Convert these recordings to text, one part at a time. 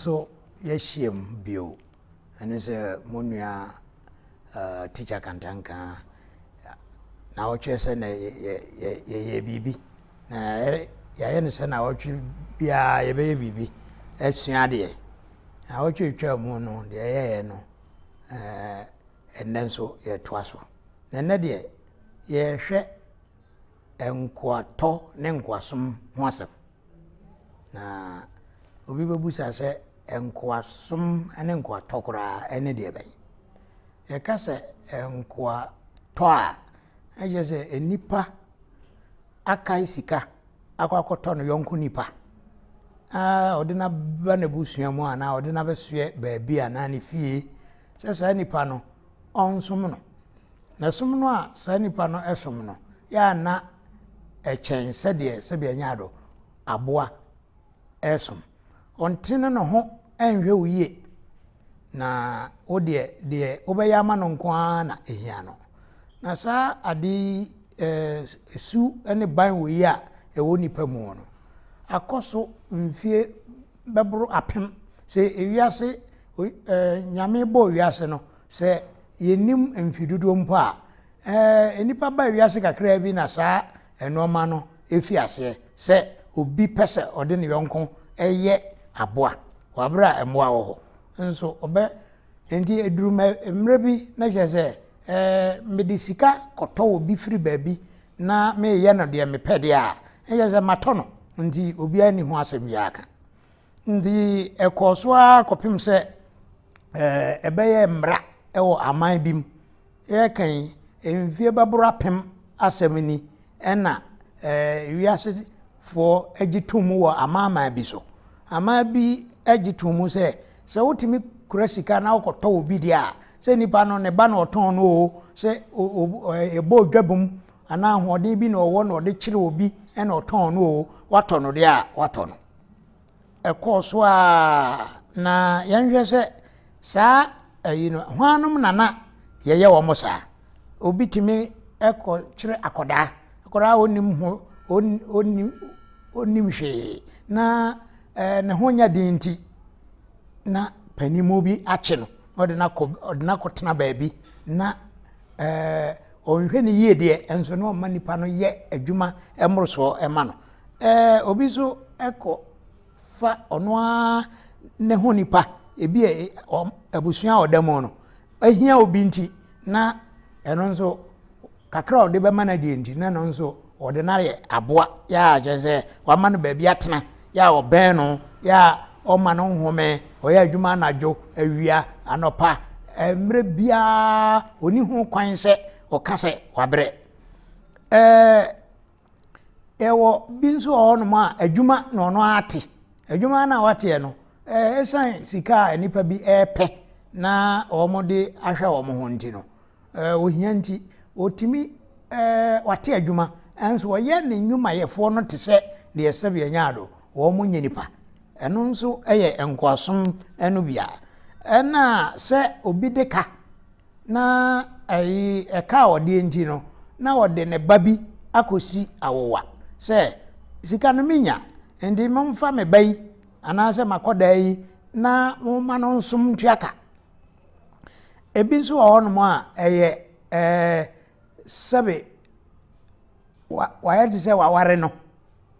nso yɛahyiam bio. Ɛne sɛ mo nua uh, Teacher Kantanka na ɔtwe sɛ na yɛyɛ biribi na yɛayɛ no sɛ na ɔtwe biara yɛbɛyɛ biribi asua adeɛ. Na ɔtwe twa mu no deɛ yɛyɛ no ɛnnɛ nso yɛtoa so. Na ɛnnɛ deɛ yɛhwɛ nkoatɔ ne nkoasom ho asɛm. Na obi bɛbusa sɛ nkoasom ne nkoatɔ koraa ɛne deɛ bɛn? Yɛka sɛ nkoatɔ a, ɛkyerɛ sɛ nnipa akae sika akɔ akɔtɔ no yɔnko nipa a ɔde no aba n'abusua mu anaa ɔde no abɛsoɛ baabi anaa ne fie sɛ saa nipa no ɔnsom no. Na som no a saa nipa no som no, yɛ a na ɛkyɛn sɛdeɛ sɛdeɛ ɛnyɛ ado aboa resom. Ɔntene ne ho nhwɛ wo yie, na wo deɛ deɛ wobɛyɛ ama no nko ara na ɛhia no. Na saa ade yi, eh, su ne ban wɔ yi a ɛwɔ nipa mu no, akɔ so mfie bɛboro apem. Sɛ ewiase, eh, Nyame bɔɔ wiase no, sɛ yɛnnim mfe dodoɔ mpo a, eh, nnipa ba wiase kakraa bi na saa nnoɔma no fi aseɛ sɛ obi pɛ sɛ ɔde ne yɔnko yɛ aboa wɔ aberɛ a mmoa wɔ hɔ nso ɔbɛ nti ɛduru mmerɛ bi na kyerɛ sɛ eh, mede sika kɔtɔ wɔ bi firi baabi na meyɛ no deɛ mepɛ deɛ a, ɛkyerɛ sɛ matɔ no nti obiara nni ho asɛm biara ka. Nti ɛkɔɔ so ara kɔpem sɛ ɛbɛyɛɛ mmara wɔ aman bi mu. Yɛreka yi, mfeɛ bɛboro apem asɛm ni ɛna wiasefoɔ gye tom wɔ amanaman bi so. Aman bi gye tom sɛ, sɛ wotumi kura sika na wokɔtɔ obi deɛ a, sɛ nipa no ne ba na ɔtɔn no o, sɛ ɛbɔ dwabom anaa ahoɔden bi na ɔwɔ na ɔde kyerɛ obi na ɔtɔn no o, watɔ no deɛ a, watɔ no. Ɛkɔɔ so ara, na yɛnhwɛ sɛ saa ayi no, hwannom na na yɛyɛ wɔn saa? Obi tumi kɔkyerɛ akwadaa, akwadaa a ɔnnim ho, ɔnnim, ɔnnim hwee, na ɛɛ ne ho nyɛ den nti, na panin bi akye no, na ɔde no akɔ, ɔde no akɔtena baabi, na ɛɛ ɔnhwɛ no yie deɛ, nso na ɔma nipa no yɛ adwuma mmorosoɔ ma no. Ɛɛ obi nso kɔ fa ɔno ara ne ho nipa, ebi a abusua a ɔda mu no, ahia obi nti na ɛno nso kakra a ɔde bɛma no deɛ nti na ɛno nso ɔde no ayɛ aboa yɛ a kyerɛ sɛ wama no baabi atena yɛ a ɔbɛn no yɛ a ɔma no nhome ɔyɛ adwuma anadwo awia anɔpa mmerɛ biara ɔni ho kwan sɛ ɔka sɛ wabrɛ ɛɛ Yɛwɔ bi nso wɔ hɔnom a, adwuma na ɔno ara te. Adwuma no a wateɛ no, ɛsiane sika a nnipa bi repɛ na wɔde ahwɛ wɔn ho nti no, ohia nti, ɔtumi wate adwuma nso ɔyɛ ne nnwumayɛfoɔ no te sɛ deɛ sɛbi anya ado, wɔn nyɛ nipa. Ɛno nso yɛ nkoasom no bi a. Ɛna sɛ obi de ka na ayi ɛka a ɔdeɛ nti no na ɔde ne ba bi akɔsi awowa sɛ sika no menya nti momfa me ba yi anaasɛ makɔdaa yi na momma no nsom ntua ka. Ebi nso wɔ hɔnom a ɛyɛ ɛɛ sɛbe wayɛ te sɛ waware no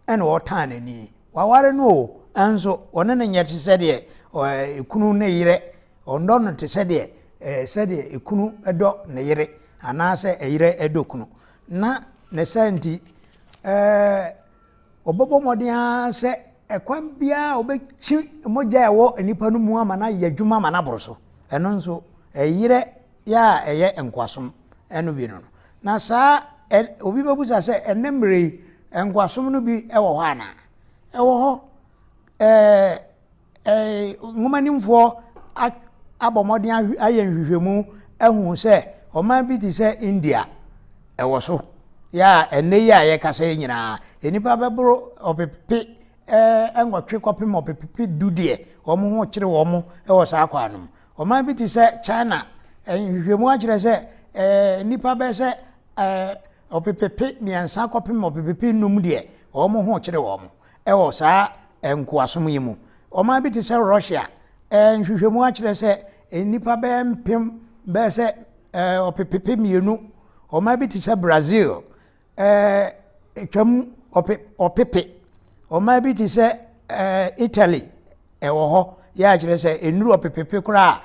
ɛna ɔtan n'ani. Waware no o, nso ɔne no nyɛ te sɛ deɛ kunu ne yerɛ Ɔnnɔ no te sɛ deɛ sɛdeɛ ekunu dɔ ne yere anaasɛ ɛyerɛ dɔ kunu. Na ne saa nti, ɔbɛbɔ mmɔden ara sɛ ɛkwan biara a ɔbɛkyi mogya a ɛwɔ nnipa no mu ama no ayɛ adwuma ama no aboro so. Ɛno nso, ɛyerɛ yɛ a ɛyɛ nkoasom no bi no no. Na saa obi bɛbusa sɛ ɛnnɛ mmerɛ yi nkoasom no bi wɔ hɔ anaa? Ɛwɔ hɔ. Ɛɛ nwomanimfoɔ abɔ mmɔden ayɛ nhwehwɛmu ahu sɛ ɔman bi te sɛ India ɛwɔ so yɛ a ɛnnɛ yi a yɛkasa yi nyinaa nnipa bɛboro ɔpepe nwɔtwe kɔpem ɔpepepe du deɛ wɔn ho kyere wɔn wɔ saa kwan no mu. Ɔman bi te sɛ China nhwehwɛmu akyerɛ sɛ nnipa bɛyɛ sɛ ɔpepepe mmiɛnsa kɔpem ɔpepepe num deɛ wɔn ho kyere wɔn. wɔ saa nkoasom yi mu. Ɔman bi te sɛ Russia, nhwehwɛmu akyerɛ sɛ nnipa bɛyɛ mpem bɛyɛ sɛ ɔpepepe mmienu. Ɔman bi te sɛ Brazil, ɛtwam ɔpe ɔpepe. Ɔman bi te sɛ Italy ɛwɔ hɔ yɛ akyerɛ sɛ nnuru ɔpepepe koraa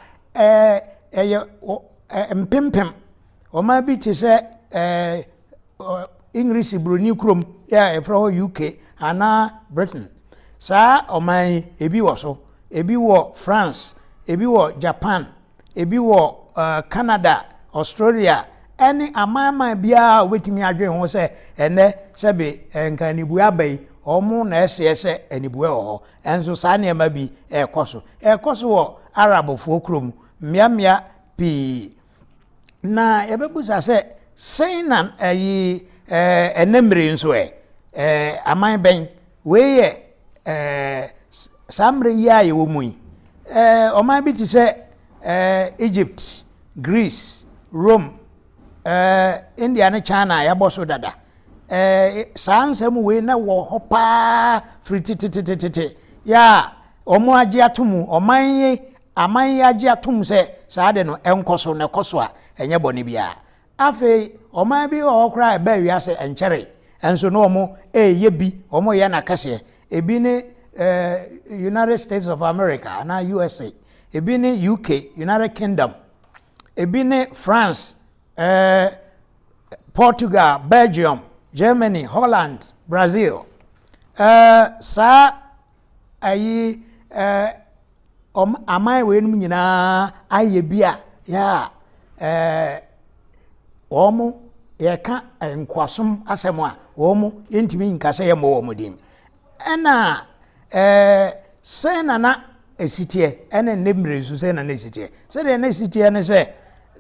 ɛyɛ mpempem. Ɔman bi te sɛ English buroni kurom yɛ a yɛfrɛ hɔ UK anaa Britain. Saa ɔman yi ebi wɔ so, ebi wɔ France, ebi wɔ Japan, ebi wɔ Canada, Australia ɛne amanaman biara a wobɛtumi adwene ho sɛ ɛnɛ sɛbe nka anibue aba yi, wɔn na ɛseɛ sɛ anibue wɔ hɔ. Ɛnso saa nneɛma bi ɛrekɔ so. Ɛrekɔ so wɔ Arabfoɔ kurom, mmeammea pii. Na yɛbɛbusa sɛ, sɛn na ɛyi ɛnɛ mmere nso ɛ? Aman bɛn? Wei yɛ saa mmerɛ yi a yɛwɔ mu yi. Ɔman bi te sɛ Egypt, Greece, Rome, India ne China a yɛabɔ so dada. Saa nsɛm wei na wɔ hɔ paa firi tetetetete yɛ a wɔn agye ato mu, ɔman yi aman yi agye atom sɛ saa de no ɛnkɔ so na ɛkɔ so a ɛnyɛ bɔne biara. Afei ɔman bi wɔ hɔ koraa a ɛbaa wiase ɛnkyɛre nso na wɔn ɛreyɛ bi, wɔn reyɛ n'akɛseɛ. Ebi ne United States of America anaa USA, ebi ne UK, United Kingdom, ebi ne France, Portugal, Belgium, Germany, Holland, Brazil. Saa ayi aman weinom nyinaa ayɛ bi a yɛ a wɔn yɛka nkoasom asɛm a wɔn yɛntumi nka sɛ yɛmmɔ wɔn din. Ɛna sɛn na na ɛsi teɛ ɛne nnɛ mmerɛ nso sɛn na na ɛsi teɛ. Sɛdeɛ na ɛsi teɛ ne sɛ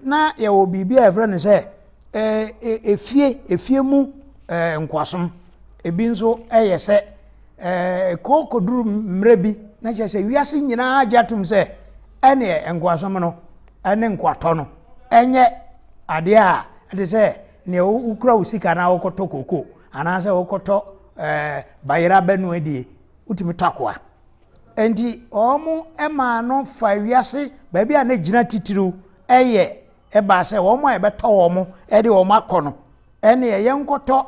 na yɛwɔ biribi a yɛfrɛ no sɛ efie efie mu nkoasom. Ebi nso ɛyɛ sɛ ɛkɔ kɔduru mmerɛ bi na kyerɛ sɛ wiase nyinaa gye atom sɛ ɛneɛ nkoasom no ɛne nkoatɔ no ɛnyɛ adeɛ a ɛte sɛ nea wokura wo sika na wokɔtɔ koko anaasɛ wokɔtɔ bayerɛ abɛno adie, wotumi tɔ akoa. Nti wɔn maa no fa wiase baabi a ne gyina titiriw ɛyɛ ɛbaa sɛ wɔn a yɛbɛtɔ wɔn ɛde wɔn akɔ no ɛne yɛnkɔtɔ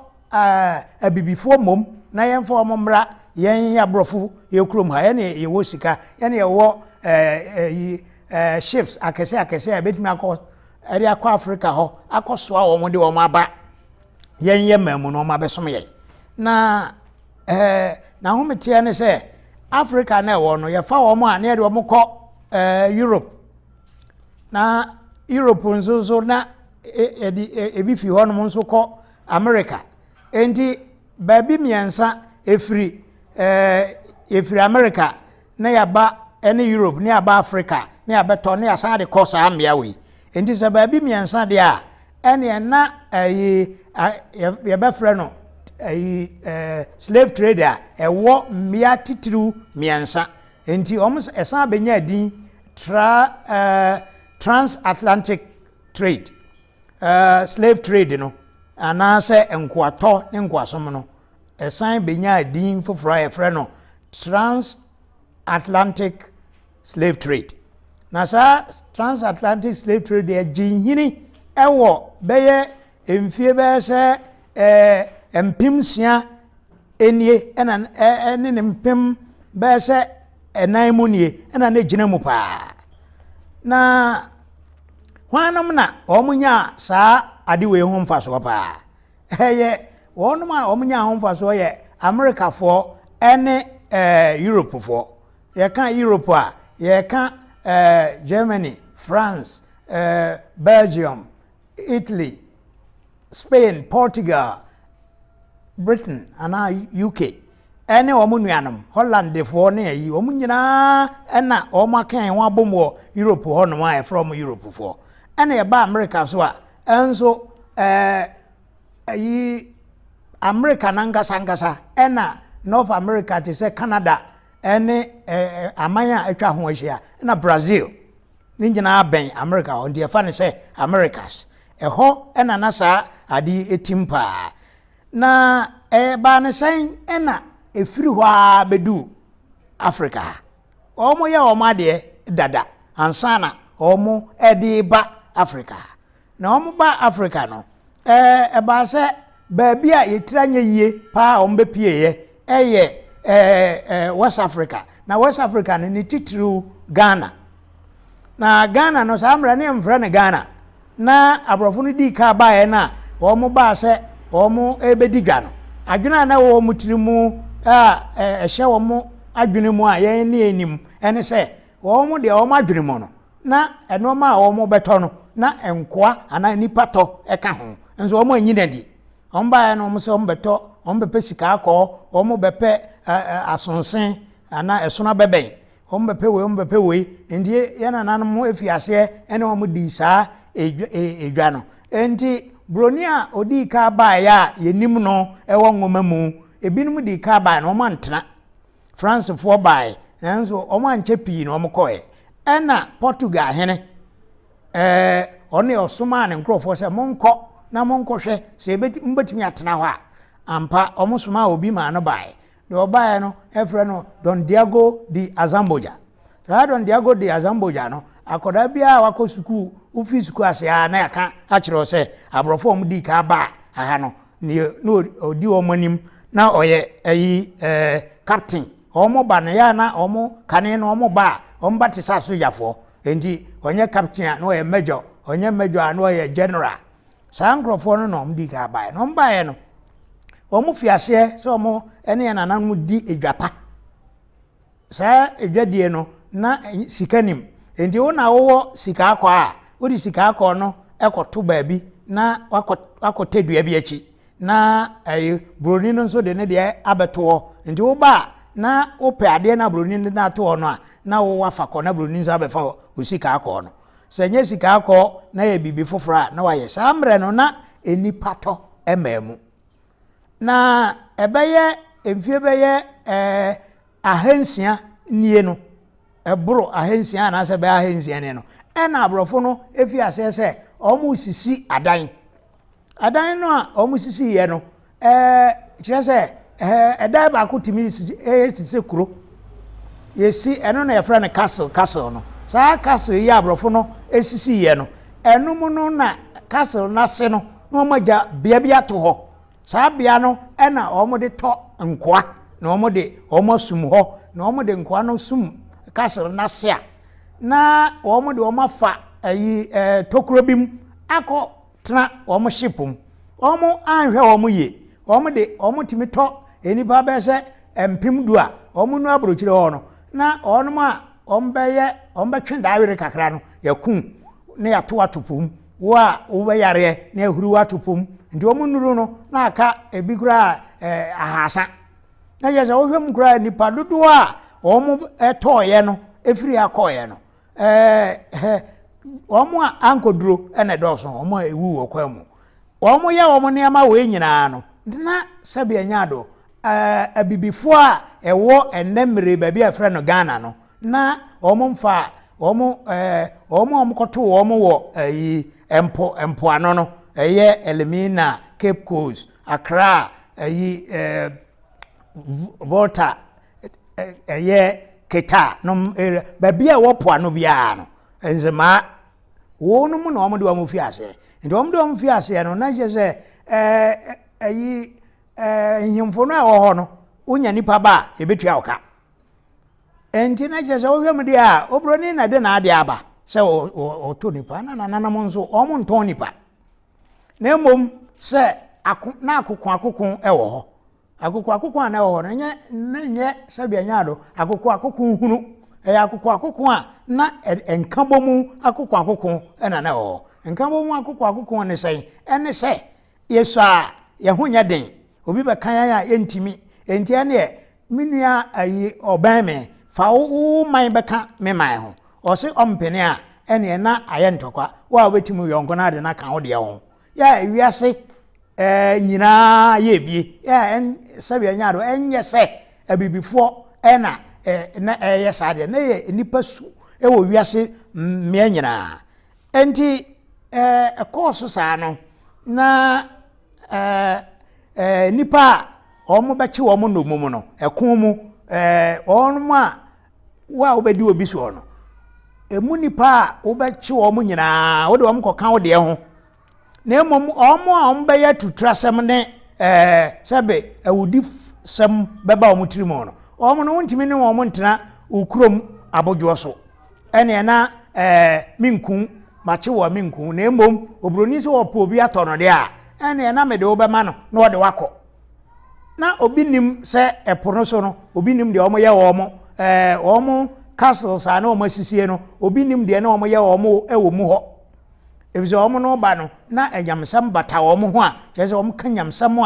abibifoɔ mmom na yɛmfa wɔn mmra yɛn aborɔfo yɛ kurom ha. Yɛne yɛwɔ sika, yɛne yɛwɔ ɛɛ ships akɛse akɛse a yɛbɛtumi akɔ ɛde akɔ Africa hɔ akɔsoa wɔn de wɔn aba yɛn yɛ mmaa mu na wɔn abɛsom yɛn. Na n'ahometeɛ ne sɛ Africa na ɛwɔ no yɛfa wɔn a na yɛde wɔn kɔ Europe, na Europe nso so na yɛde ebi fi hɔnom nso kɔ America. Nti baabi mmiɛnsa efiri efiri America na yɛaba ɛne Europe na yɛaba Africa na yɛabɛtɔ na yɛasan de kɔ saa mmea wei. Nti sɛ baabi mmiɛnsa deɛ a ɛneɛ na ɛyi yɛbɛfrɛ no ɛyi slave trade a ɛwɔ mmea titiriw mmiɛnsa. Nti wɔn ɛsan bɛnya din tra transatlantic trade, slave trade no anaasɛ nkoatɔ ne nkoasom no, ɛsan bɛnya din foforɔ a yɛfrɛ no transatlantic slave trade. Na saa transatlantic slave trade deɛ gye nhini ɛwɔ bɛyɛ mfie bɛyɛ sɛ 6000 nie ɛna ɛne ne mpem bɛyɛ sɛ ɛnan mu nie ɛna ne gyina mu paa. Na hwanom na wɔn nya saa ade wei ho mfasoɔ paa? Ɛyɛ wɔnom a wɔn nya ho mfasoɔ yɛ Amerikafoɔ ɛne Europefoɔ. Yɛka Europe a, yɛka Germany, France, Belgium, Italy, Spain, Portugal, Britain anaa UK ɛne wɔn nuanom Hollandfoɔ ne ayi wɔn nyinaa ɛna wɔn aka ho abom wɔ Europe hɔnom a yɛfrɛ wɔn Europefoɔ. Ɛna yɛba America so a ɛnso ɛyi America nankasa nkasa ɛna North America te sɛ Canada ɛne aman a atwa ho ahyia ɛna Brazil ne nyinaa bɛn America hɔ, nti yɛfa no sɛ Americas ɛhɔ ɛna na saa ade yi etim paa. Na ɛbaa ne sɛn ɛna efiri hɔ a bɛdu Africa ha? Wɔyɛ wɔn adeɛ dada ansa na wɔde reba Africa. Na wɔba Africa no, ɛbaa sɛ baabi a yɛtiri anyɛ yie paa a wɔbɛpieeɛ yɛ West Africa. Na West Africa no, ne titiriw Ghana. Na Ghana no, saa mmerɛ no yɛmfrɛ no Ghana. Na aborɔfo no dii ka baeɛ no a wɔn baa sɛ wɔn rebɛdi dwa no, adwene a na ɛwɔ wɔn tiri mu a ɛhyɛ wɔn adwene mu a yɛn ne yɛn nim ne sɛ wɔn deɛ wɔn adwene mu no na nneɛma a wɔbɛtɔ no na nkoa anaa nnipa tɔ ka ho nso wɔn anyi no adi. Wɔn baeɛ no wɔn sɛ wɔn bɛtɔ wɔn bɛpɛ sika akɔɔ wɔn bɛpɛ asonse anaa ɛsono abɛbɛn wɔn bɛpɛ wei wɔn bɛpɛ wei nti yɛn nananom efi aseɛ ɛne wɔn di saa edwa no nti broni a odii ka baeɛ a yɛnim no ɛwɔ nwoma mu ebinom di ka baeɛ no wɔn antena Francefoɔ baeɛ nanso wɔn ankyɛ pii na wɔn kɔɛ ɛna Portugal hene ɛɛ ɔne ɔsomaa ne nkurɔfoɔ sɛ monkɔ na monkɔhwɛ sɛ mobɛtumi atena hɔ a ampa wɔn somaa obi maa no baeɛ. Deɛ ɔbaeɛ no ɛfrɛ no Don Diego de Azambuja. Saa Don Diego de Azambuja no, akwadaa biara a wakɔ sukuu, wofi sukuu ase a na yɛaka akyerɛ wo sɛ aborɔfo a wɔdii kan baa ha no, na ɔdi wɔn anim na ɔyɛ ayi ɛɛ captain. Wɔn ba no yɛ a na wɔn kane no wɔn ba a wɔn ba te sɛ asogyafoɔ. Nti ɔnyɛ captain a na ɔyɛ major, ɔnyɛ major a na ɔyɛ general. Saa nkurɔfoɔ no na wɔn dii kan baeɛ. Na wɔn baeɛ no, wɔn fi aseɛ sɛ wɔn ne yɛn nananom di edwa pa. Saa edwadie no, na sika nim. Nti wo na wowɔ sika akɔ a, wode sika akɔ no kɔto baabi na wakɔ wakɔtɛ dua bi akyi. Na ɛyi buroni no nso de ne deɛ abɛto hɔ. Nti woba a, na wopɛ adeɛ na buroni no de ato hɔ no a, na wo wafa kɔ na buroni nso abɛfa wo sika akɔ no. Sɛ ɛnyɛ sika akɔ na yɛ biribi foforɔ a na wayɛ. Saa mmerɛ no na nnipa tɔ mmaa mu. Na ɛbɛyɛ mfie bɛyɛ ɛɛ ahansia nie no, ɛboro ahansia anaasɛ bɛyɛ ahansia nie no, ɛna aborɔfo no efi aseɛ sɛ wɔresisi adan. Adan no a wɔsisiiɛ no, ɛɛ kyerɛ sɛ ɛɛ ɛdan baako tumi sisi ɛyɛ te sɛ kuro. Yɛsi ɛno na yɛfrɛ no castle castle no. Saa castle yi a aborɔfo no sisiiɛ no, ɛno mu no na castle no ase no na wɔagya bea bi ato hɔ. Saa bea no ɛna wɔde tɔ nkoa na wɔde wɔn asum hɔ na wɔde nkoa no sum castle no ase a na wɔde wɔn afa ayi ɛɛ tokuro bi mu akɔ tena wɔn ship mu. Wɔn anhwɛ wɔn yie. Wɔn de wɔn tumi tɔ nnipa bɛyɛ sɛ 10,000 a wɔn nu aburokyire hɔ no na wɔn a wɔn bɛyɛ wɔn bɛtwe daawere kakra no yɛkum na yɛato ato po mu. Wo a wobɛyareɛ na yɛahuri wo ato po mu. Nti wɔn nnuru no na aka ebi koraa ɛɛ 300. Na kyerɛ sɛ wohwɛ mu koraa nnipa dodoɔ a wɔn tɔɔyɛ no efiri akɔɔyɛ no ɛɛ wɔn a ankɔduro na ɛdɔɔso wɔn a ewu wɔ kwan mu. Wɔn yɛ wɔn nneɛma wei nyinaa no na sɛbi ɛnyɛ ado ɛɛ abibifoɔ a ɛwɔ ɛnnɛ mmere baabi a yɛfrɛ no Ghana no na wɔn mfa wɔn ɛɛ wɔn a wɔkɔto wɔn wɔ ɛyi mpo mpoano no ɛyɛ Elmina, Cape Coast, Accra, ɛyi ɛɛ Volta ɛyɛ Keta nom area baabi a ɛwɔ poano biara no nzemaa wɔn mu na wɔn de wɔn fi aseɛ nti wɔn de wɔn fi aseɛ no na kyerɛ sɛ ɛɛ ɛyi ɛɛ nhemfo no a ɛwɔ hɔ no wonya nipa ba a ebetua wo ka nti na kyerɛ sɛ wohwɛ mu deɛ a oburoni na de n'adeɛ aba sɛ ɔtɔ nipa na nananom nso wɔn ntɔn nipa na mmom sɛ ako na akoko akoko wɔ hɔ. Akokoakoko a na ɛwɔ hɔ no, ɛnyɛ na nyɛ sɛdeɛ ɛnyɛ ado. Akokoakoko hunu. Ɛyɛ akokoakoko a na nkabɔmu akokoakoko na na ɛwɔ hɔ. Nkabɔmu akokoakoko ne sɛn? Ɛne sɛ yɛsɔ a yɛn ho nyɛ den. Obi bɛka yɛn a yɛntumi. Enti ɛneɛ me nua ayi ɔbɛn me, fa wo wo man bɛka me man ho. Ɔse ɔmpene a, ɛneɛ na ayɛ ntɔkwa. Wo a wobɛtumi wo yɔnko no ade no aka wo deɛ ho. Yɛ a wiase ɛɛ nyinaa yɛ ebie yɛ a sɛbi ɛnyɛ ado ɛnyɛ sɛ abibifoɔ ɛna ɛɛ na ɛyɛ saa deɛ na yɛ nnipa su ɛwɔ wiase mmea nyinaa nti ɛɛ ɛkɔɔ so saa no na ɛɛ ɛɛ nnipa a wɔn bɛkye wɔn nnommum no ɛko mu ɛɛ wɔn a. Wo a wobɛdi obi soɔ no, emu nnipa a wobɛkye wɔn nyinaa, wode wɔn kɔka wo deɛ ho. Na mmom wɔn a wɔbɛyɛ atuturasɛm ne ɛɛ sɛbe awudisɛm bɛba wɔn tirim no, wɔn no wontumi ne wɔn ntena wo kurom abodwoɔ so. Ɛneɛ na ɛɛ menku, makye wo a menku. Na mmom oburoni sɛ ɔpɛ obi atɔ no deɛ a, ɛneɛ na mede wo bɛma no na ɔde wakɔ. Na obi nim sɛ ɛpo no so no, obi nim deɛ wɔyɛ wɔn, ɛɛ wɔn castles a na wɔn asisie no, obi nim deɛ na wɔyɛ wɔn wɔ mu hɔ. Efisɛ wɔn no ba no, na anyamsɛm bata wɔn ho a, kyerɛ sɛ wɔn ka nyamsɛm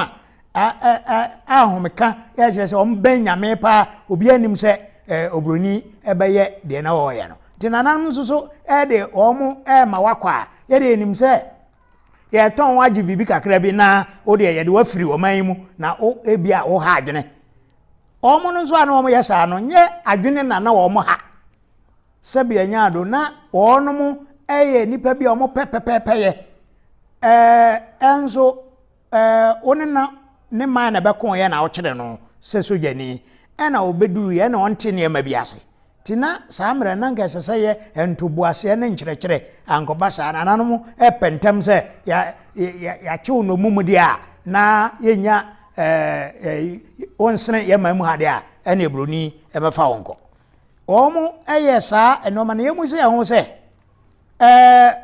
a ahomeka, yɛ kyerɛ sɛ wɔn bɛn nyame paa, obiara nim sɛ ɛɛ oburoni ɛbɛyɛ deɛ na wɔyɛ no. Nti nananom nso so ɛde wɔn ɛɛma wakɔ a, yɛde nim sɛ yɛtɔn wo agye biribi kakra bi na wo deɛ yɛde wafiri ɔman yi mu na wo ebi a wo ha adwene. Wɔn no nso a na wɔn yɛ saa no nyɛ adwene na na wɔn ha. Sɛbi ɛnyɛ ado na wɔn yɛ nnipa bi a wɔn pɛ pɛpɛɛpɛyɛ. Ɛɛ ɛnso ɛɛ wo ne na ne man na ɛbɛko yɛ na wokyerɛ no sɛ sogyani ɛna ɔbɛduru yɛ ɛna ɔnte nneɛma bi ase. Nti na saa mmerɛ no na anka ɛsɛ sɛ yɛ ntoboaseɛ ne nkyerɛkyerɛ, ankɔba saa. Nananom pɛ ntɛm sɛ yɛakye wo nnommum deɛ a, na yɛnnya wo nsene yɛn man mu ha deɛ a, ɛne buroni bɛfa wo nkɔ. Wɔn yɛ saa nneɛma no, yɛmu sɛ yɛn ho sɛ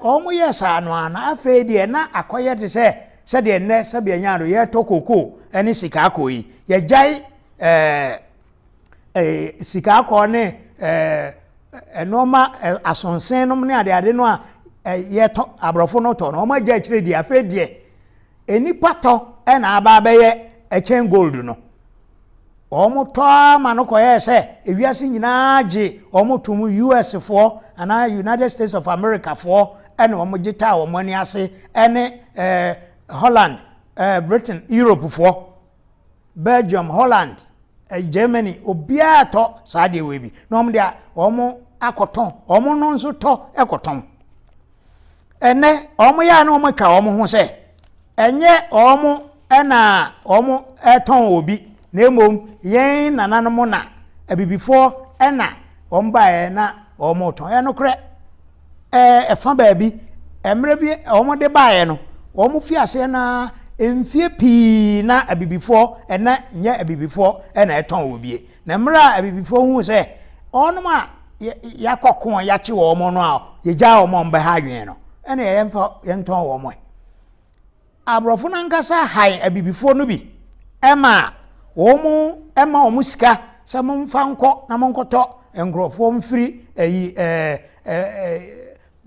wɔn yɛ saa no ara na afei deɛ na akɔyɛ te sɛ sɛdeɛ nnɛ sɛdeɛ nya do yɛtɔ kokoo ne sika akɔ yi, yɛgyae ɛɛ sika akɔɔ ne nneɛma asonsen nom ne adeade no a yɛtɔ aborɔfo no tɔ no wɔn agya akyire deɛ afei deɛ nnipa tɔ ɛna aba abɛyɛ ɛkyɛn gold no wɔn tɔ ama no kɔyɛɛ sɛ ewiase nyinaa gye wɔn tom US foɔ anaa United States of America foɔ ɛna wɔn gye taa wɔn ani ase ɛne ɛɛ Holland ɛɛ Britain Europe foɔ. Belgium, Holland, Germany, obiara tɔ saa adeɛ wei bi na wɔn de wɔn akɔtɔn, wɔn no nso tɔ kɔtɔn. Ɛnɛ wɔn yɛ a na wɔn atwa wɔn ho sɛ ɛnyɛ wɔn ɛna wɔn ɛtɔn obi na mmom yɛn nananom na abibifoɔ ɛna wɔn baeɛ na wɔn tɔn. Ɛyɛ nokorɛ. Ɛɛ ɛfa baabi, mmerɛ bi wɔn de baeɛ no, wɔn fi aseɛ na mfie pii na abibifoɔ ɛna nyɛ abibifoɔ ɛna ɛtɔn wɔ bie. Na mmerɛ a abibifoɔ hu sɛ wɔnom a yɛakɔ ko a yɛakye wɔn no a yɛgyaa wɔn a wɔbɛha adwene no, ɛna yɛmfa yɛntɔn wɔn ɛ. Aborɔfo no ankasa han abibifoɔ no bi ma wɔn ma wɔn sika sɛ momfa nkɔ na monkɔtɔ nkurɔfoɔ mfiri ayi ɛɛ ɛɛ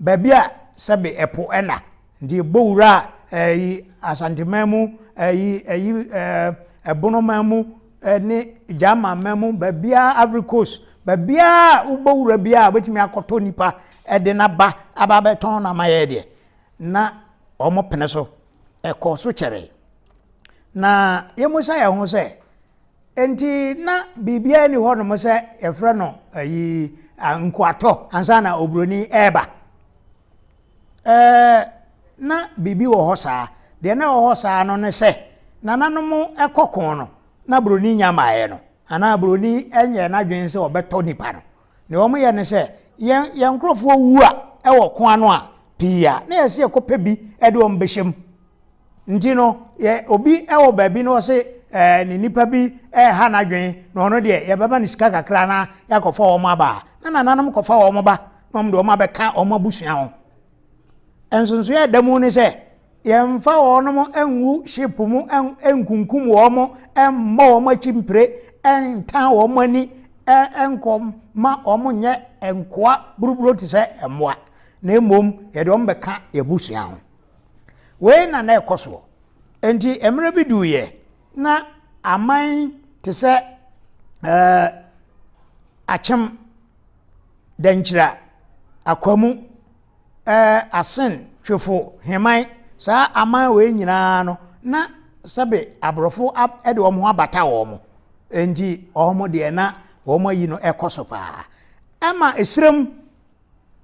baabi a sɛbe ɛpo ɛna nti ɛbɔ wura ɛyi Asanteman mu ɛyi ɛyi ɛɛ Ɛbonoman mu ɛne Gyamanman mu baabiara Ivory Coast baabiara wobɔ wura biara wobɛtumi akɔtɔ nipa ɛde n'aba aba abɛtɔn no ama yɛ deɛ na wɔpene so. Ɛkɔɔ so kyɛree. Na yɛmmisa yɛn ho sɛ, enti na biribiara nni hɔnom sɛ yɛfrɛ no ayi nkoatɔ ansa na oburoni ɛreba? Ɛɛ na biribi wɔ hɔ saa. Deɛ na ɛwɔ hɔ saa no ne sɛ nananom kɔ ko no na buroni nya mmaeɛ no anaa buroni nyɛ n'adwene sɛ ɔbɛtɔ nipa no. Nea wɔyɛ ne sɛ, yɛn yɛn nkurɔfoɔ wu a ɛwɔ ko ano a, pii a, na yɛsɛ yɛkɔpɛ bi de wɔn bɛhyɛ mu. Nti no, yɛ obi wɔ baabi na ɔse ɛɛ ne nipa bi ɛreha n'adwene na ɔno deɛ yɛbɛma no sika kakra na yɛakɔfa wɔn aba a, na nananom kɔfa wɔn ba na wɔn de wɔn abɛka wɔn abusua ho. Nsonsonoeɛ a ɛda mu ne sɛ, yɛmfa wɔn ngu ship mu nkunkum wɔn, mmɔ wɔn akyi mpire, ntan wɔn ani, nkɔ ma wɔn nyɛ nkoa buruburo te sɛ mmoa, na mmom yɛde wɔn bɛka yɛn abusua ho. Wei na na ɛkɔ soɔ. Enti mmerɛ bi duiɛ na aman te sɛ ɛɛ Akyem, Dankyira, Akwamu, ɛɛ Asen, Twefo, Heman, saa aman wei nyinaa no, na sɛbe aborɔfo de wɔn ho abata wɔn. Enti wɔn deɛ na wɔn ayi no ɛkɔ so paa. Ɛma esrem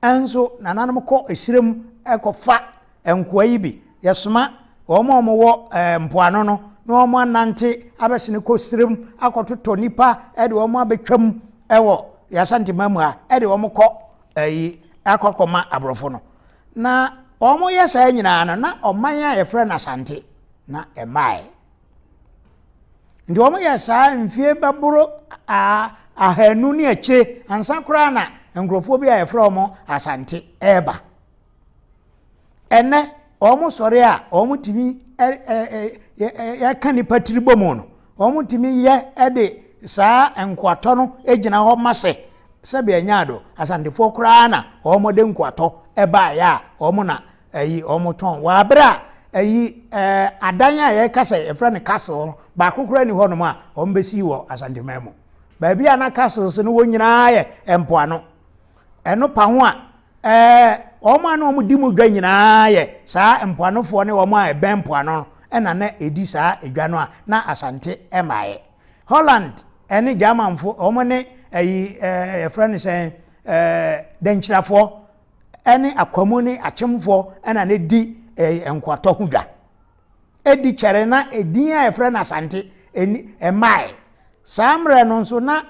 nso nananom kɔ esrem kɔfa nkoa yi bi. Yɛsoma wɔn a wɔwɔ ɛɛ mpoano no na wɔn anante abɛsene kɔ serem akɔtotɔ nipa de wɔn abɛtwam wɔ. yɛn Asanteman mu ha de wɔn kɔ ayi akɔ akɔma aborɔfo no. Na wɔyɛ saa nyinaa no, na ɔman a yɛfrɛ no Asante na ɛmmaeɛ. Nti wɔyɛ saa mfie bɛboro ahanu ne akyire ansa koraa na nkurɔfoɔ bi a yɛfrɛ wɔn Asante ɛreba. Ɛnnɛ, wɔsɔre a, wɔtumi yɛka nnipa tiri bɔ mu no, wɔtumi yɛ de saa nkoatɔ no gyina hɔ ma sɛ sɛbi ɛnyɛ ado, Asantefoɔ koraa na wɔde nkoatɔ baeɛ a wɔn na ɛyi wɔn tɔn. Wɔ abere a ɛyi ɛɛ adan a yɛka sɛ yɛfrɛ no castle no baako koraa ni hɔnom a wɔbɛsi wɔ Asanteman mu. Baabi a na castles no wɔ nyinaa yɛ mpoano. Ɛno pa ho a, ɛɛ, wɔn a na wɔdi mu dwa nyinaa yɛ saa mpoanofoɔ ne wɔn a ɛbɛn mpoano no na na ɛdi saa dwa no a na Asante mmaeɛ. Holland ne Germanfo, wɔn ne ayi ɛɛ yɛfrɛ no sɛn ɛɛ Dankyirafoɔ ne Akwamu ne Akyemfoɔ na na ɛdi ɛɛ nkoatɔ ho dwa. Ɛdi kyɛre na edin a yɛfrɛ no Asante ɛni ɛmmaeɛ. Saa mmerɛ no nso na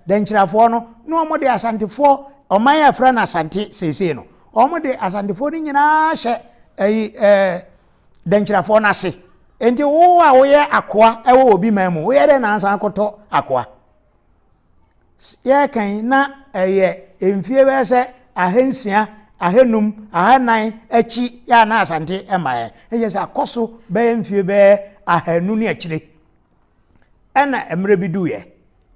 Dankyirafoɔ no na wɔn de Asantefoɔ ɔman a yɛfrɛ no Asante seesei no wɔn de Asantefoɔ no nyinaa hyɛ ɛyi ɛɛ Dankyirafoɔ no ase. Nti wo a woyɛ akoa ɛwɔ obi man mu woyɛ dɛ na ansan akɔtɔ akoa. Yɛreka yi na ɛyɛ mfie bɛyɛ sɛ ahansia, ahanum, ahanan akyi yɛ a na Asante mmaeɛ. Ɛkyɛ sɛ akɔ so bɛyɛ mfie bɛyɛ ahanu ne akyire. Ɛna mmerɛ bi duiɛ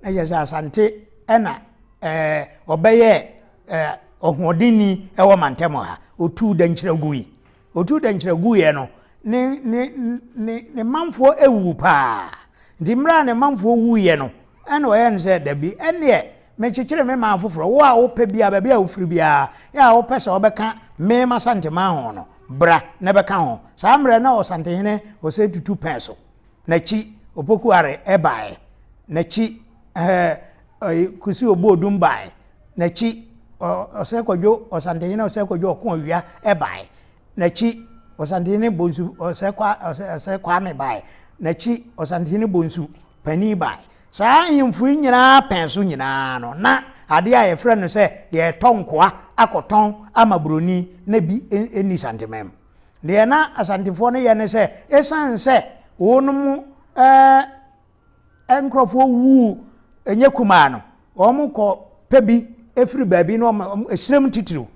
na kyerɛ sɛ Asante ɛna ɛɛ ɔbɛyɛɛ ɛɛ ɔhoɔdenni ɛwɔ mantam ha. Ɔtuu Dankyira gui. Ɔtuu Dankyira guiɛ no, ne ne ne ne manfoɔ ɛwuu paa. Nti mmerɛ a ne manfoɔ wuiɛ no, ɛna ɔyɛɛ no sɛ, Dabi, ɛnneɛ mekyekyere me man foforɔ, wo a wopɛ biara, baabi a wofiri biara, yɛ a wopɛ sɛ wobɛka me m'Asanteman ho no, bra na bɛka ho. Saa mmerɛ na Ɔsantehene Osei Tutu pɛn so. N'akyi, Opoku Are baeɛ. N'akyi, ɛɛ, Kusi Obuodum baeɛ. N'akyi, Ɔsɛe Kwadwo, Ɔsantehene Ɔsɛe Kwadwo Ɔko Awia baeɛ. N'akyi, Ɔsantehene Bonsu Ɔsɛe Kwa, Ɔsɛe Kwame baeɛ. N'akyi, Ɔsantehene Bonsu panin baeɛ. Saa ahemfo yi nyinaa pɛn so nyinaa no, na adeɛ a yɛfrɛ no sɛ yɛretɔ nkoa akɔtɔn ama buroni na bi nni Santeman mu. Deɛ na Asantefoɔ no yɛ ne sɛ, ɛsiane sɛ wɔnom ɛɛ nkurɔfoɔ wuu ɛnyɛ kumaa no, wɔn kɔ pɛ bi firi baabi na wɔn ɛsrɛm titiriw.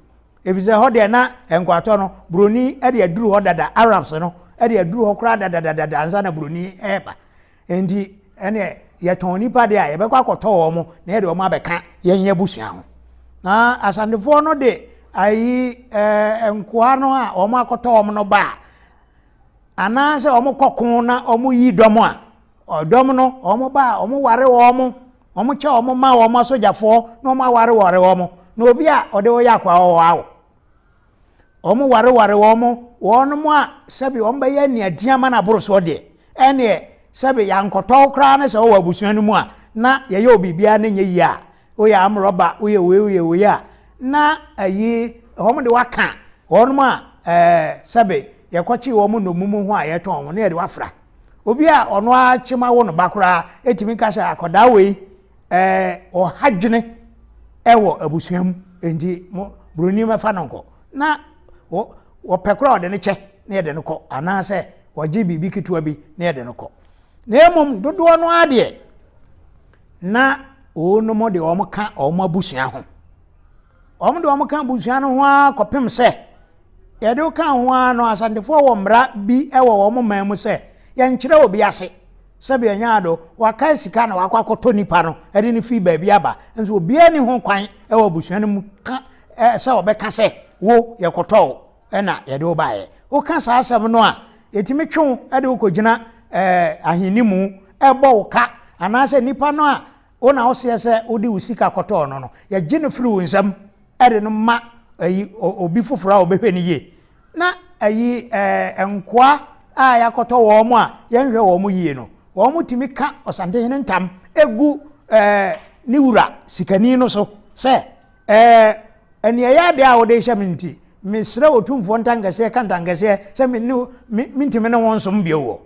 Efisɛ hɔ deɛ na nkoatɔ no, buroni de aduru hɔ dada, Arabs no de aduru hɔ koraa dadadada ansa na buroni reba. Enti ɛneɛ yɛtɔn nnipa deɛ a, yɛbɛkɔ akɔtɔ wɔn na yɛde wɔn abɛka yɛn abusua ho. Na Asantefoɔ no de ayi ɛɛ nkoa no a wɔn akɔtɔ wɔn no ba a, anaasɛ wɔn kɔko na wɔn yi dɔm a, dɔm no wɔn ba a wɔn ware wɔn, wɔn kyɛ wɔn ma wɔn asogyafoɔ na wɔn awareware wɔn. Na obi a ɔde wɔyɛ akoa ɔwɔ awo. Wɔwareware wɔn, wɔnom a sɛbe wɔn bɛyɛ aniadeɛ ama no aboro soɔ deɛ, ɛneɛ sɛbe yɛankɔtɔ wo koraa ne sɛ wowɔ abusua no mu a, na yɛyɛ wo biribiara na ɛnyɛ yie a, woyɛ amrɔba, woyɛ wei, woyɛ wei a, na ayi, wɔn de waka wɔnom a ɛɛ sɛbe yɛkɔkye wɔn nnommum ho a yɛtɔn wɔn na yɛde wafra. Obi a ɔno ara kyem awo no ba koraa ɛtumi ka sɛ akɔdaa wei ɛɛ ɔha dwene ɛwɔ abusua mu nti mo buroni mɛfa no nkɔ na wɔpɛ koraa ɔde no kyɛ na yɛde no kɔ anaasɛ wɔgye biribi ketewa bi na yɛde no kɔ na mmom dodoɔ no ara deɛ na wɔnom de wɔn ka wɔn abusua ho wɔn de wɔn ka abusua no ho ara kɔpem sɛ yɛde wo ka ho ara no asantefoɔ wɔ mmara bi wɔ wɔn man mu sɛ yɛnkyerɛ obi ase Sɛbi ɛnyɛ ado, wakae sika na wakɔ akɔtɔ nipa no de no firi baabi aba. Nso obiara ni ho kwan wɔ abusua no mu ka sɛ ɔbɛka sɛ wo yɛkɔtɔ wo na yɛde wo baeɛ. Woka saa asɛm no a, yɛtumi twe wo de wo kɔgyina ahenni mu bɔ wo ka anaasɛ nipa no a wo na woseɛ sɛ wode wo sika kɔtɔɔ no no, yɛgye no firi wo nsam de no ma ayi obi foforɔ a ɔbɛhwɛ no yie. Na ayi ɛɛ nkoa a yɛakɔtɔ wɔn a yɛnhwɛ wɔn yie no, wɔtumi ka ɔsantehene ntam gu ɛɛ ne wura sikani no so sɛ ɛɛ ɛneɛyɛ adeɛ a wode hyɛ me nti, mesrɛ otumfoɔ ntankɛseɛ ka ntankɛseɛ sɛ me ne mentumi ne wo nsom bio wɔ.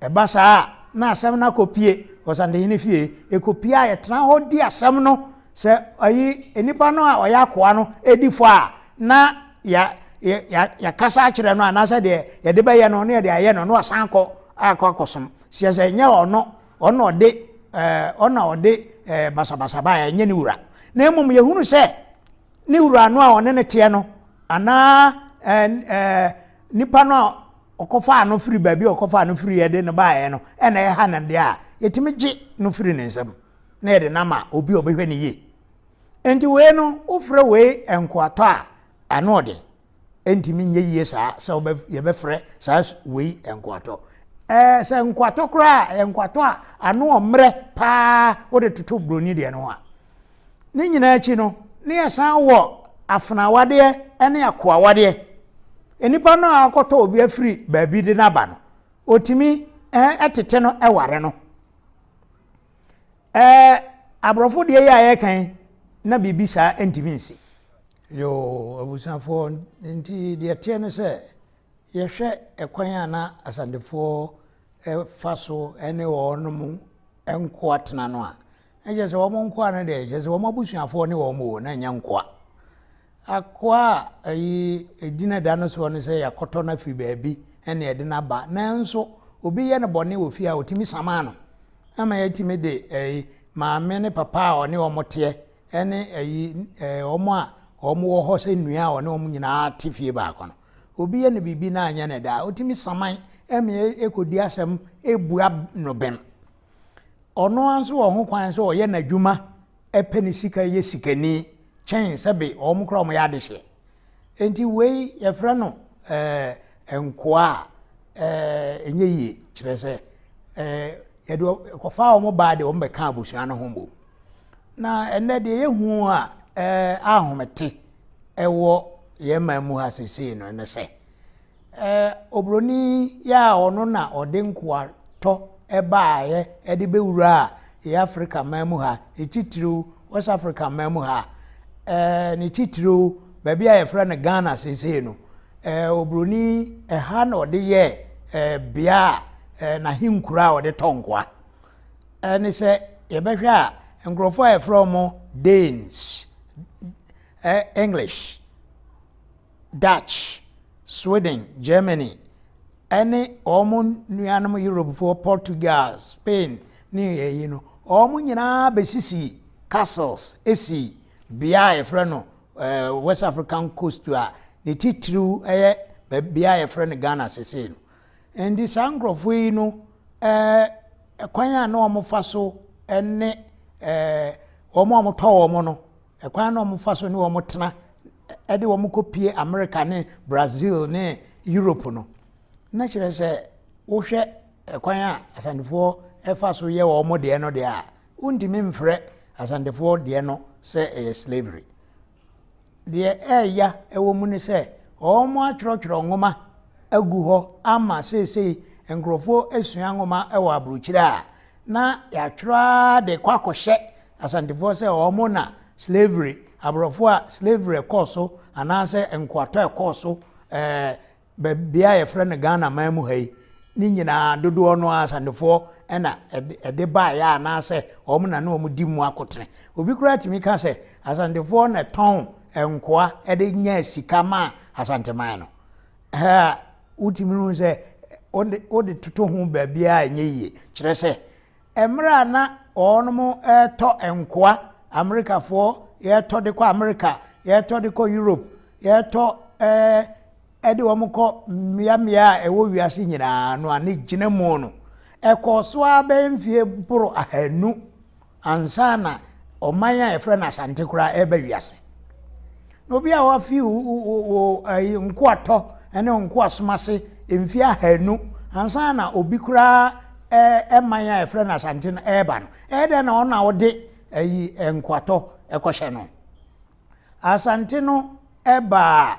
Ɛba saa a, na asɛm no akɔpue. Ɔsantehene fie, ɛkɔpie a yɛtena hɔ di asɛm no. Sɛ ayi nipa no a ɔyɛ akoa no di fɔ a, na ya ya yɛakasa akyerɛ no anaasɛ deɛ yɛde bɛyɛ no na yɛde ayɛ no na wasan akɔ akɔ akɔsom. Sɛ sɛ nyɛ ɔno ɔno ɔde ɛɛ ɔna ɔde ɛɛ basabasa baeɛ ɛnyɛ ne wura. Na mmom yɛhunu sɛ ne wura no a ɔne no teɛ no anaa ɛɛ ɛɛ nipa no a ɔkɔfaa no firi baabi a ɔkɔfaa no firi yɛde no baeɛ no ɛna ɛha no deɛ a yɛtumi gye no firi ne nsam na yɛde no ama obi a ɔbɛhwɛ no yie. Nti wei no wofrɛ wei nkoatɔ a ano ɔden ɛntumi nyɛ yie saa sɛ yɛbɛfrɛ saa wei nkoatɔ. Ɛɛ sɛ nkoatɔ koraa ɛyɛ nkoatɔ a ano ɔmmerɛ paa wode toto buroni deɛ no ho a. Ne nyinaa akyi no ne yɛsan wɔ afenawadeɛ ne akoawadeɛ. Nnipa no a akɔtɔ obi afiri baabi de no aba no ɔtumi ɛtete no ɛware no. Ɛɛ aborɔfo deɛ yi a yɛreka yi na biribi saa ntumi nsi. Yoo abusuafoɔ nti deɛ teɛ ne sɛ yɛhwɛ ɛkwan a na asantefoɔ fa so ne wɔn nkoa tena no a, na kyerɛ sɛ wɔn nkoa no deɛ kyerɛ sɛ wɔn abusuafoɔ ne wɔn o na ɛnyɛ nkoa. Akoa a ayi edin a ɛda no soɔ ne sɛ yɛakɔtɔ no afiri baabi ɛna yɛde no aba nanso obi yɛ no bɔne wɔ fie a ɔtumi samaa no ama yɛatumi de ɛyi maame ne papa a ɔne wɔn teɛ ɛne ɛyi ɛɛ wɔn a wɔn wɔ hɔ sɛ nnua a ɔne wɔn nyinaa te fie baako no obi yɛ no biribi na anyɛ no daa ɔtumi saman ɛma ɛkɔdi asɛm ɛbua no bem. Ɔno ara nso wɔ ho kwan sɛ ɔyɛ n'adwuma pɛ ne sika yɛ sikani kyɛn sɛbe wɔn koraa wɔyɛ adehyeɛ. Enti wei yɛfrɛ no ɛɛ nkoa a ɛɛ ɛnyɛ yie kyerɛ sɛ ɛɛ yɛde kɔfa wɔn baa deɛ wɔn bɛka abusua no ho mmom. Na ɛnɛ deɛ yɛhu a ɛɛ ahomete ɛwɔ yɛn man mu ha sesei no ne sɛ Ɛɛ, oburoni yi a ɔno na ɔde nkoatɔ baeɛ de bɛwuraa yɛn Africa man mu ha, ne titiriw West Africa man mu ha, ɛɛ, ne titiriw baabi a yɛfrɛ no Ghana seesei no, ɛɛ, oburoni ɛha na ɔde yɛɛ ɛɛ, bea a ɛɛ, n'ahenkuro a ɔde tɔ nkoa. Ɛne sɛ yɛbɛhwɛ a, nkurɔfoɔ a yɛfrɛ wɔn Danes, ɛɛ, English, Dutch, Sweden, Germany, ne wɔn nuanom Europefoɔ Portugal, Spain ne ɛyi no, wɔn nyinaa bɛsisii castles sii bea a yɛfrɛ no eh, West African coast a ne titiriw yɛ bea a yɛfrɛ no Ghana sesei no. Nti saa nkurɔfoɔ yi no eh, kwan a na wɔfa so ne eh, wɔn a wɔtɔ wɔn no Ɛkwan na wɔfa so ne wɔn tena de wɔn kɔpie Amerika ne Brazil ne Europe no, na kyerɛ sɛ wohwɛ ɛkwan a Asantefoɔ ɛfa so yɛ wɔn deɛ no deɛ a, wontumi mfrɛ Asantefoɔ deɛ no sɛ ɛyɛ slavery. Deɛ ɛɛya ɛwɔ mu ne sɛ wɔn atwerɛtwerɛ nwoma agu hɔ ama seesei nkurɔfoɔ asua nwoma wɔ aburokyire a na yɛatwerɛ ara de kɔ akɔhyɛ Asantefoɔ sɛ wɔn na slavery, aborɔfo a slavery ɛkɔɔ so anaasɛ nkoatɔ ɛkɔɔ so ɛɛ bea a yɛfrɛ no Ghana man mu ha yi ne nyinaa dodoɔ no ara Asantefoɔ ɛna ɛde baeɛ anaasɛ wɔn na ne wɔn di mu akotene. Obi koraa tumi ka sɛ Asantefoɔ na ɛtɔn nkoa ɛde nyaa sika maa Asanteman no. Ɛɛ wotumi hu sɛ wode toto ho baabiara ɛnyɛ yie kyerɛ sɛ Mmerɛ a na wɔnom retɔ nkoa, Amerikafoɔ yɛretɔ de kɔ Amerika, yɛretɔ de kɔ Europe, yɛretɔ ɛɛ de wɔn kɔ mmeammea a ɛwɔ wiase nyinaa no a ne gyina mu no, ɛkɔɔ so ara bɛyɛ mfie boro ahanu ansa na ɔman a yɛfrɛ no Asante koraa ɛreba wiase. Na obi a wafi wo ayi nkoatɔ ne nkoasom ase mfie ahanu ansa na obi koraa ɛman a yɛfrɛ no Asante no ɛreba no, ɛyɛ dɛn na ɔno na ɔde ayi nkoatɔ ɛkɔhyɛ no? Asante no ɛbaa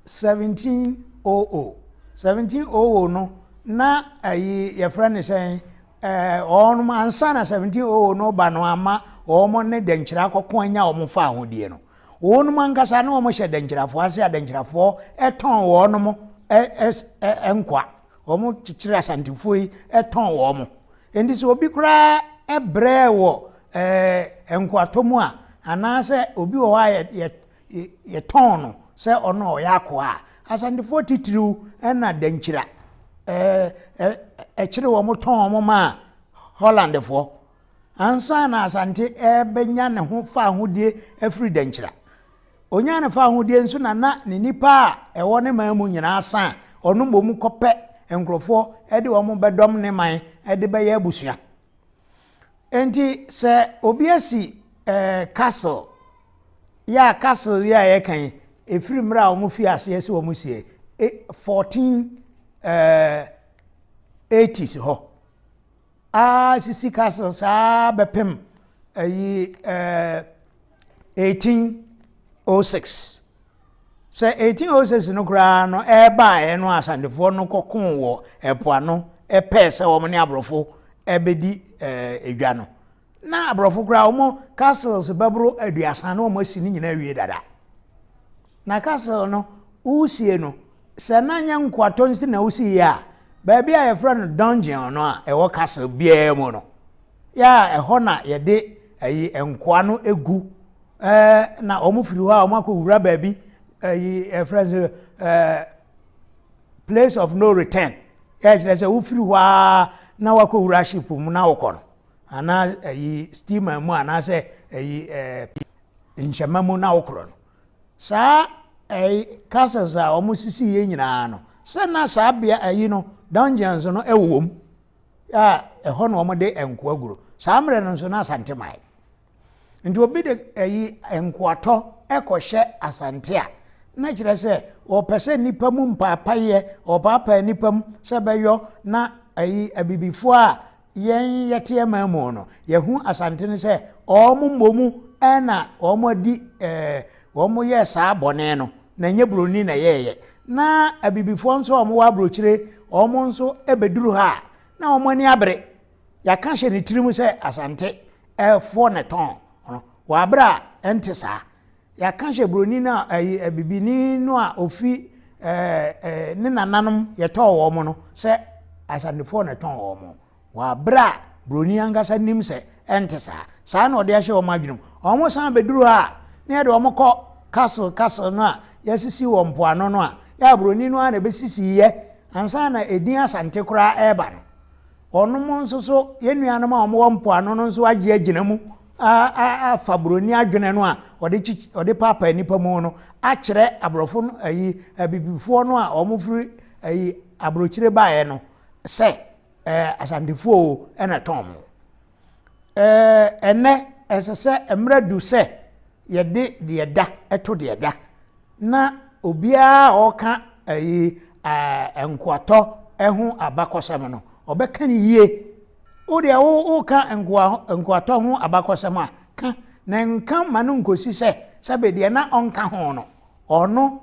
1700. 1700 no na ayi yɛfrɛ no sɛn ɛɛ wɔn ansa na 1700 no ba no ama wɔn ne dɛnkyerɛ akɔko anya wɔn fa ahodie no. Wɔnom ankasa ne wɔn hyɛ dɛnkyerɛfoɔ ase a dɛnkyerɛfoɔ tɔn wɔnom nkwa. Wɔn kyekyere Asantefoɔ yi tɔn wɔn. Nti sɛ obi koraa brɛɛ wɔ ɛɛ nkoatɔ mu a, anaasɛ obi wɔ hɔ a yɛ yɛ yɛtɔn no sɛ ɔno ɔyɛ akoa a, Asantefoɔ titiriw na Dankyira ɛɛ ɛkyere wɔn tɔn wɔn maa Hollandfoɔ ansa na Asante ɛrebɛnya ne ho fahodie afiri Dankyira. Onyaa ne fawohodie nso na na ne nnipa a ɛwɔ ne man mu nyinaa sa a ɔno mmom kɔpɛ nkurɔfoɔ de wɔn bɛdɔm ne man de bɛyɛ abusua. Enti sɛ obi asi eh, castle yɛ a castle yi a yɛka yi ɛfiri mmerɛ a wɔn fi aseɛ sɛ wɔn sie 14 eh, 80s hɔ Aa sisi castle saa bɛpem ayi ɛɛ 1806. Sɛ 1806 no koraa no ɛbaeɛ no Asantefoɔ no kɔkoo wɔ ɛpo ano ɛpɛɛ sɛ wɔn ne aborɔfo ɛbɛdi ɛɛ edwa no. Na aborɔfo koraa wɔn castles bɛboro aduasa na wɔn asi ne nyinaa awie dada. Na castle no wosie no Sɛ na nyɛ nkoatɔ nti na wosii yɛ a, baabi a yɛfrɛ no dungeon no a ɛwɔ castle biara mu no, yɛ a ɛhɔ na yɛde ayi nkoa no gu. Ɛɛ na wɔn firi hɔ a wɔn akɔwura baabi ayi yɛfrɛ no ɛɛ place of no return. Yɛ kyerɛ sɛ wofiri hɔ a na wakɔwura ship mu na wokɔ no anaa ayi steamer mu anaasɛ ayi ɛɛ nhyɛma mu na wokorɔ no. Saa ɛyi castles a wɔn sisi yɛ nyinaa no, sɛ na saa bea ɛyi no dungeons no ɛwɔ wɔm a ɛhɔ na wɔn de nkoa guro. Saa mmerɛ no nso na Asante mae. Nti obi de ɛyi nkoatɔ ɛkɔhyɛ Asante a, na kyerɛ sɛ wɔpɛ sɛ nnipa mu mpaapayɛ, wɔpaapaa nnipa mu sɛ bɛyɔ na ɛyi abibifoɔ a Yɛn yɛte ɛman mu no, yɛhu Asante no sɛ wɔn mmom na wɔn adi ɛɛ wɔn yɛɛ saa bɔne no, na ɛnyɛ buroni na ɛyɛɛyɛ. Na abibifoɔ nso a wɔwɔ aburokyire, wɔn nso bɛduru ha a, na wɔn ani abere. Yɛaka hyɛ ne tirim sɛ Asante ɛfoɔ na ɛtɔn no, wɔ abere a ɛnte saa. Yɛaka hyɛ buroni no a ɛyi abibini no a ofi ɛɛ ɛɛ ne nananom yɛtɔɔ wɔn no sɛ Asantefoɔ na ɛtɔn wɔn. Wɔ abere a buroni ankasa nim sɛ ɛnte saa. Saa na ɔde ahyɛ wɔn adwene mu. Wɔn san bɛduru hɔ a, na yɛde wɔn kɔ castle castle no a yɛasisi wɔ mpoano no a, yɛ a buroni no ara na ɛbɛsisi yɛ ansa na edin Asante koraa ɛreba no. Wɔnom nso so, yɛn nuanom a wɔwɔ mpoano no nso agye agyina mu afa buroni adwene no a ɔde kyikyi ɔde paapaa nnipa mu no akyerɛ aborɔfo no ayi abibifoɔ no a wɔfiri ayi aburokyire baeɛ no sɛ ɛɛ asantefoɔ o ɛna ɛtɔn mo. Ɛɛ ɛnɛ ɛsɛ sɛ mmerɛ du sɛ yɛde deɛ da ɛto deɛ da na obiara a ɔreka ayi ɛɛ nkoatɔ ho abakɔsɛm no ɔbɛka no yie. Wo deɛ wo woka nkoa nkoatɔ ho abakɔsɛm a ka na nka ma no nkosi sɛ sɛbe deɛ na ɔnka ho no ɔno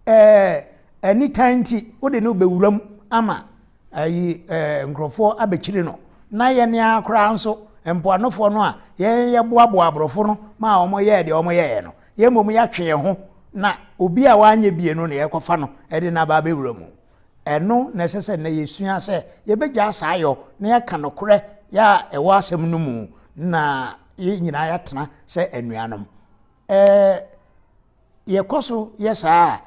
ɛɛ anitan nti wode no bɛwura mu ama ayi ɛɛ nkurɔfoɔ abɛkyiri no na yɛn ara koraa nso mpoanofoɔ no a yɛn yɛboaboa aborɔfo no ma wɔn yɛɛ deɛ wɔn yɛɛ no yɛn mmom yɛatwe yɛn ho na obi a wanyɛ bie no na yɛkɔfa no de no aba abɛwura mu. Ɛno na ɛsɛ sɛ nnɛ yɛsua sɛ yɛbɛgyaa saa yɔ na yɛaka nokorɛ yɛ a ɛwɔ asɛm no mu na yɛn nyinaa yɛatena sɛ anuanom. Ɛɛ yɛkɔ so yɛ saa a,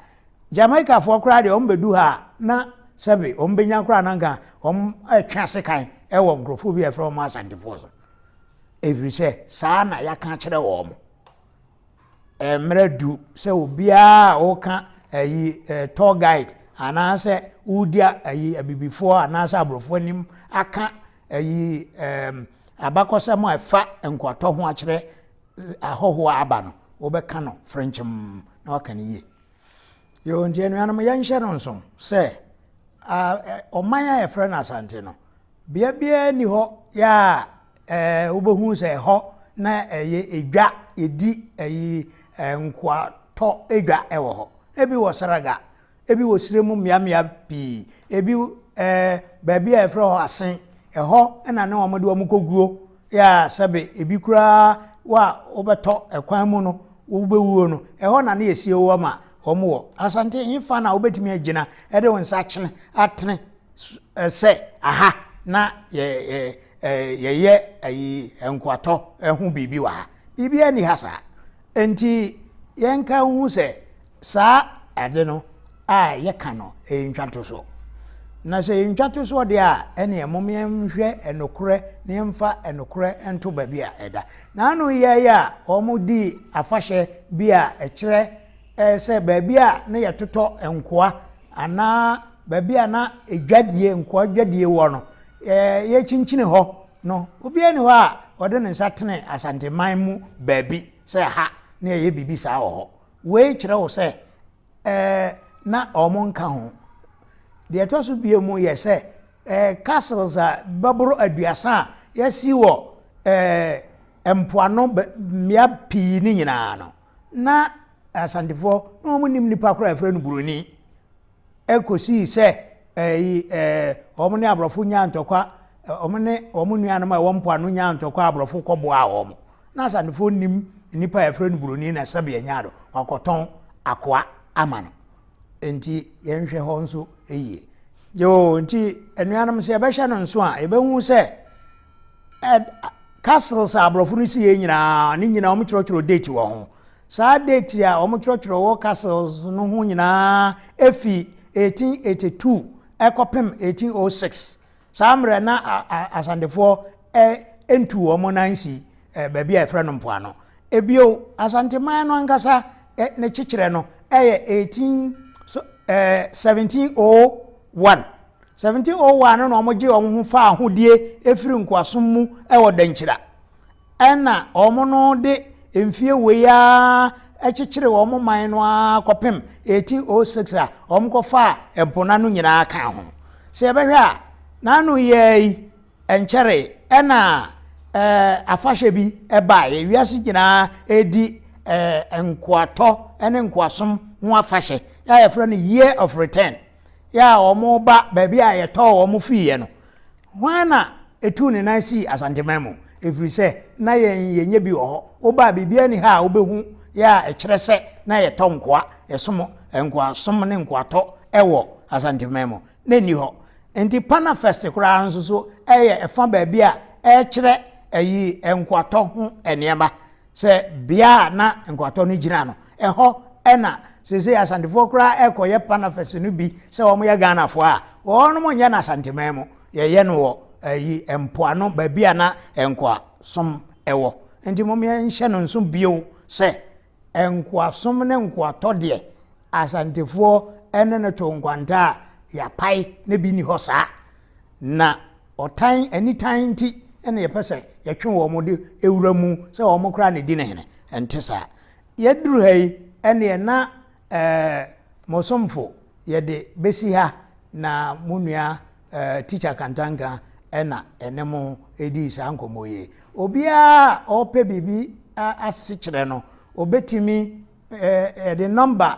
Jamaicafoɔ koraa deɛ wɔn bɛdu ha a na sɛbe wɔn bɛnya koraa na nka wɔn ɛtwe ase kan ɛwɔ nkurɔfoɔ bi a ɛfrɛ wɔn Asantefoɔ so. Ɛfiri sɛ saa na yɛaka akyerɛ wɔn. Mmerɛ du sɛ obiara a ɔka ayi tour guide anaasɛ wodi ayi abibifoɔ anaasɛ aborɔfoɔ anim aka ayi abakɔsɛm a ɛfa nkoatɔ ho akyerɛ ahɔhoɔ a aba no, wobɛka no frenkyem na waka no yie. Yoo nti anuanom yɛnhyɛ no nso sɛ ɔman a yɛfrɛ no Asante no, Bea biara nni hɔ yɛ a ɛɛ wobɛhu sɛ ɛhɔ na ɛyɛ edwa yɛdi ɛyi nkoatɔ edwa ɛwɔ hɔ. Ebi wɔ Saraga, ebi wɔ sire mu mmeammea pii, ebi ɛɛ baabi a yɛfrɛ hɔ Asen, ɛhɔ na ne wɔn de wɔn kɔguo yɛ a sɛbe ebi koraa wo a wobɛtɔ ɛkwan mu no wobɛwuo no, ɛhɔ na ne yɛsie wɔ ma wɔn wɔ. Asante hefa na wobɛtumi agyina de wo nsa akyene atene sɛ aha na yɛ yɛyɛ ayi nkoatɔ ho biribi wɔ ha. Biribiara nni ha saa. Enti yɛnka nhu sɛ saa ade no a yɛka no ɛyɛ ntwatosoɔ. Na sɛ ɛyɛ ntwatosoɔ deɛ a, ɛneɛ mom yɛnhwɛ nokorɛ na yɛmfa nokorɛ nto baabi a ɛda. Na ano yɛɛyɛ a wɔdii afahyɛ bi a ɛkyerɛ sɛ baabi a na yɛtotɔ nkoa anaa baabi a na dwadie, nkoa dwadie wɔ no, yɛkyinkyini hɔ no, obiara ni hɔ a ɔde ne nsa tene Asanteman mu baabi sɛ ha na yɛyɛ biribi saa wɔ hɔ. Wei kyerɛ wo sɛ na wɔn nka ho. Deɛ ɛtɔ so bio mu yɛ sɛ castles a bɛboro 30 a yɛasi wɔ mpoano mmea pii ne nyinaa no, na Asantefoɔ na wɔn nim nipa koraa yɛfrɛ no Buroni. Ɛkɔsii sɛ ɛyi ɛɛ wɔn ne aborɔfo nyaa ntɔkwa, wɔn ne wɔn nuanom a ɛwɔ mpoano nyaa ntɔkwa aborɔfo kɔboaa wɔn. Na Asantefoɔ nim nipa a yɛfrɛ no Buroni na sɛbe anya do wakɔtɔn akoa ama no. Nti yɛnhwɛ hɔ nso yie. Yoo, nti anuanom sɛ yɛbɛhyɛ no nso a, yɛbɛhu sɛ castles a aborɔfo no si yɛ nyinaa ne nyinaa wɔkyerɛkyerɛ date wɔ ho. Saa date a wɔkyerɛkyerɛ wɔ castles no ho nyinaa efi 1882 ɛkɔpem 1806. Saa mmerɛ na Asantefoɔ ntu wɔn nan si baabi a yɛfrɛ no mpoano. Ebio, Asanteman no ankasa ne kyekyerɛ no yɛ 18 so, 1701. 1701 no na wɔgye wɔn ho faa ahodie firi nkoasom mu wɔ Dankyira. Ɛna wɔn no de mfie wei ara kyekyere wɔn man no ara kɔpem 1806 a wɔn kɔfaa mpona no nyinaa kaa ho. Sɛ yɛbɛhwɛ a, n'ano yɛ yi ɛnkyɛree ɛna ɛɛ afahyɛ bi ɛbaeɛ. Wiase nyinaa ɛredi ɛɛ nkoatɔ ne nkoasom ho afahyɛ a yɛfrɛ no Year of Return. Yɛ a wɔn ba baabi a yɛtɔɔ wɔn fiiɛ no, hwan na ɛtuu ne nan sii Asanteman mu? Ɛfiri sɛ na yɛn yɛnyɛ bi wɔ hɔ. Woba a biribiara nni ha a wobɛhu yɛ a ɛkyerɛ sɛ na yɛtɔ nkoa, yɛsom nkoasom ne nkoatɔ wɔ Asanteman mu. Na ɛnni hɔ. Nti Panafest koraa nso so yɛ ɛfa baabi a ɛkyerɛ ɛyi nkoatɔ ho nneɛma. Sɛ bea a na nkoatɔ no gyina no, ɛhɔ na seesei Asantefoɔ koraa ɛrekɔyɛ Panafest no bi sɛ wɔyɛ Ghanafoɔ a, wɔnom nyɛ no Asanteman mu. Yɛyɛ no wɔ ɛyi mpoano baabi a na nkoasom wɔ. Nti mom yɛnhyɛ no nso bio sɛ nkoasom ne nkoatɔ deɛ Asantefoɔ ne no too nkwanta a yɛapae na bi nni hɔ saa. Na ɔtan, anitan nti na yɛpɛ sɛ yɛtwe wɔn de wura mu sɛ wɔn koraa na ɛdi ne hene. Ɛnte saa. Yɛduru ha yi, ɛneɛ na ɛɛ mo somfo yɛde bɛsi ha na mo nua ɛɛ Tikya Kantanka ɛna ɛne mo ɛdii saa nkɔmmɔ yi. Obiara a ɔpɛ biribi asekyerɛ no, ɔbɛtumi yɛde nɔmba,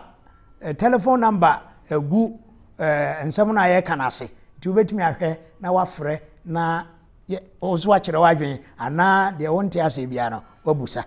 telephone number agu nsɛm no a yɛreka no ase. Nti wobɛtumi ahwɛ na wafrɛ na wo nso wakyerɛ w'adwene anaa deɛ wonte aseɛ biara no wabusa.